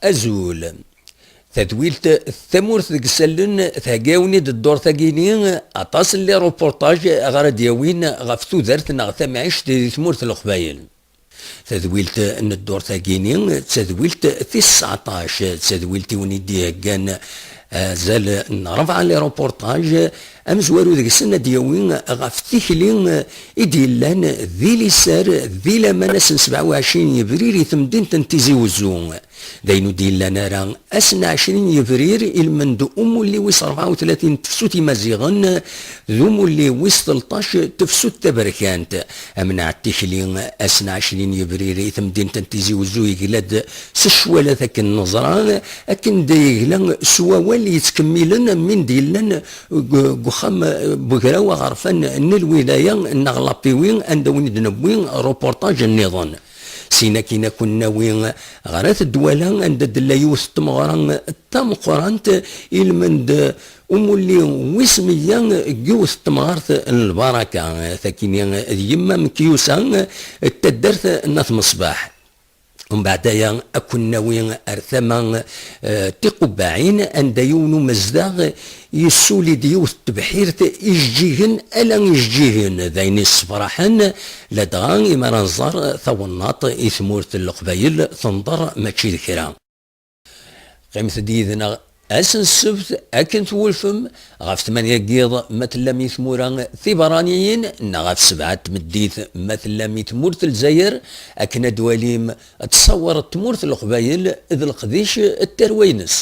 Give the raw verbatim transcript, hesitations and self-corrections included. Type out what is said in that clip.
Azul. Tadwilt Tamurt deg isallen thegga-awen-id ddurt-agi-ni aṭas n les reportages ara d-yawin ɣef tudert neɣ tamɛict di tmurt n Leqbayel. Tadwilt n ddurt-agi-ni d tadwilt tis tseɛṭac, d tadwilt i wen-id-iheggan azal n rebɛa n les reportages, amezwaru deg-sen ad d-yawi ɣef tikli i d-yellan di liser di laman ass n sebɛa u ɛecrin yebrir i temdint n Tizi Wezzu. D ayen ur d-yellan ara ass n ɛecrin yebrir, ilmend umulli wis rebɛa u tlatin tefsut imaziɣen d umulli wis tleṭṭac tefsut taberkant. Amneɛ tikli ass n ɛecrin yebrir i temdint n Tizi Wezzu yegla-d s ccwalat akken neẓra, akken d yegla s wawal yettkemmilen am win d-yellan deg uxxam n ugraw aɣerfan n lwilaya neɣ lapiwi anda win d-newwi reportage nniḍen. Sin akin ad ken-nawi ɣer At Dwala anda d-tella yiwet n tmeɣra tameqqrant, ilmend umulli wis meyya n yiwet n temɣart n lbaraka. Takini d yemma Mekyusa n taddart n At Meṣbaḥ. Umbeɛd aya ad ken-nawi ar tama, eh, Tiqubbaɛin anda yiwen umezdaɣ yessuli-d yiwet n tebḥirt ijeǧǧigen ala ijeǧǧigen, d ayen yessefraḥen, ladɣa imi ara nẓer tawennaḍt i tmurt n Leqbayel tenḍer mačči d kra. Qqimet-d yid-neɣ ass n ssebt akken twulfem ɣef tmanya n yiḍ ma tellam i tmura tiberraniyin neɣ ɣef sebɛa n tmeddit ma tellam i tmurt n Lezzayer akken ad twalim ttṣawer n tmurt n Leqbayel d leqdic n tarwa-ines.